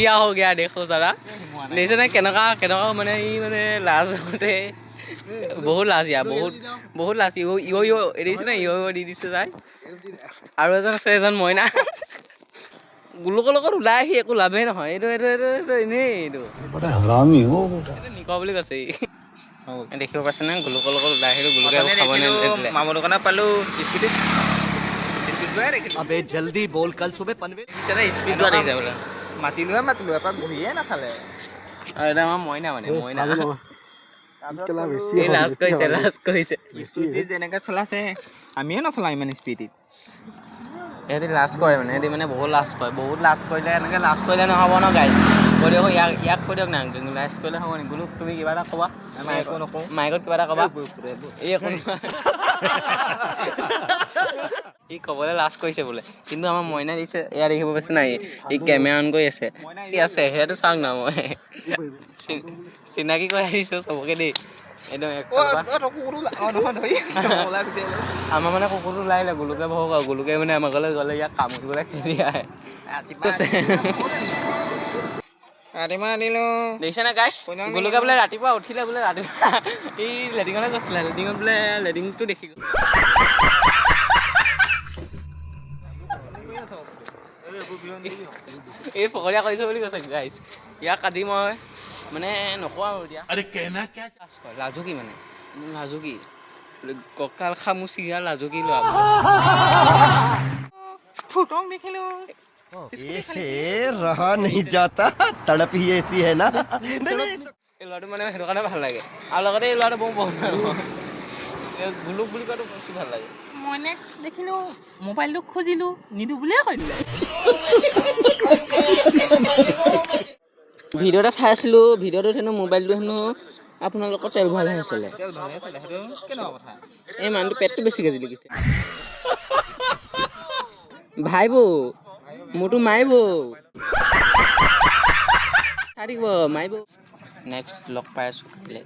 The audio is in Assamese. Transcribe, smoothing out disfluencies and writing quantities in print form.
বিয়া हो गया। देखो जरा, দেখিছেনে কেনেকুৱা কেনেকুৱা মানে ই মানে লাজতে বহুত লাজ, ইয়াৰ বহুত বহুত লাজ। ইয় ইয় ইয় দেখিছেনে, ইয় ইয় দি দিছে তাই। আৰু এজন আছে, এজন মইনা। গোলোকৰ লগত ওলাই আহি একো লাভেই নহয়। এইটো এইটো এইটো এইটো এনেই এইটো बड़ा हरामी हो बेटा। এইটো নিক বুলি কৈছে ই। দেখিব পাইছেনে, গোলোকৰ লগত ওলাই আহিলো, গোলোকে একো খাব নিদিলে। মামা দোকানত পালো স্কুটিত, স্কুটিত যোৱাই দেখিলো। अबे जल्दी बोल, कल सुबह पनवेल দেখিছেনে, স্পীড যোৱা দেখিছে বোলে। মাতিলোহে মাতিলো, এপাক বহিয়ে নাখালে। আৰু এটা আমাৰ মইনা, মানে মইনা। বেছি। এই লাজ কৰিছে, লাজ কৰিছে। স্কুটিত যেনেকে চলাইছে, আমিয়ে নচলাওঁ ইমান স্পীডত। সিহঁতি লাজ কৰে, মানে সিহঁতি মানে বহুত লাজ কৰে। বহুত লাজ কৰিলে, এনেকৈ লাজ কৰিলে নহ'ব ন গাইজ। কৈ দিয়ক ইয়াক, ইয়াক কৈ দিয়ক না, লাজ কৰিলে হ'ব নেকি? বোলো তুমি কিবা এটা ক'বা। আমি একো নকওঁ। মাইকত কিবা এটা ক'বা। এই একো নহয়। ই ক'বলৈ লাজ কৰিছে বোলে, কিন্তু আমাৰ মইনা দিছে। এয়া দেখিব পাইছে নাই, ই কেমেৰা অন কৰি আছে। কি আছে সেইটো চাওক না। মই চিনাকি কৰাই দিছোঁ চবকে দেই একদম একফালৰ পৰা। ওলাই গুচি আহিলে। আমাৰ মানে কুকুৰটো ওলাই আহিলে গোলোকে ভয় কৰে। গোলোকে মানে আমাৰ ঘৰলৈ গ'লে ইয়াক কামুৰিবলৈ খেদি আহে। ৰাতিপুৱা ৰাতিপুৱা আনিলো। দেখিছেনে গাইছ, গোলোকে বোলে ৰাতিপুৱা উঠিলে বোলে, ৰাতিপুৱা এই লেটিঙলৈ গৈছিলে, লেটিঙত বোলে লেটিংটো দেখি গ'ল। এই ফকৰীয়া কৰিছোঁ বুলি কৈছে গাইছ। ইয়াক আজি মই মানে নকওঁ আৰু এতিয়া। লাজ কৰে, লাজুকী, মানে লাজুকী, কঁকাল খামুচি লাজুকী ল'ৰা বোলে। ফুটং দেখিলো। रहा नहीं जाता, तड़प ही ऐसी है ना। नहीं नहीं। এই ল'ৰাটো মানে সেইটো কাৰণে ভাল লাগে। আৰু লগতে এই ল'ৰাটো বহুত বহুত ভাল, এই গোলোক বুলি কোৱাটো বেছি ভাল লাগে। মইনাক দেখিলো, মোবাইলটো খুজিলো, নিদো বুলিয়ে কৈ দিলে। ভিডিঅ' এটা চাই আছিলোঁ, ভিডিঅ'টোত হেনো মোবাইলটো হেনো আপোনালোকৰ তেল ভৰালে আছিলে। তেল ভালে আছিলে, সেইটো কেনেকুৱা কথা? এই মানুহটো পেটটো বেছিকৈ জিলিকিছে। ভাইবো মোৰতো মাৰিব, চাই থাকিব, মাৰিব। নেক্সট লগ পাই আছোঁ কাইলৈ।